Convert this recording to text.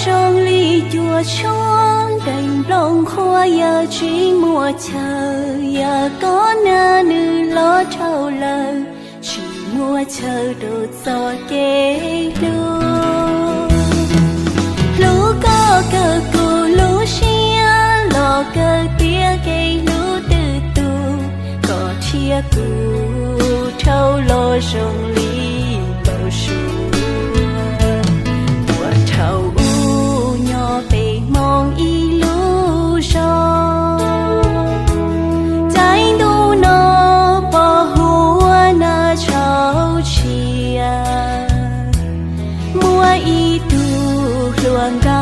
Zoo li cua tshuab ntees nplooj qhuav, yawg tsis muaj chaw, yawg koj nag nws los dhau lawm, tsis muaj chaw rau txoj kev hlub. Hlub koj kawg kuv lub siab, los kawg tiag kev hlub twb tu, koj thiab kuv dhau los zoo li npau suav. Puag thaum ub nyob peb hmoob ib lub zos, caij ntuj no pom huab nag tshauv tshia, muaj ib tug hluas nkauj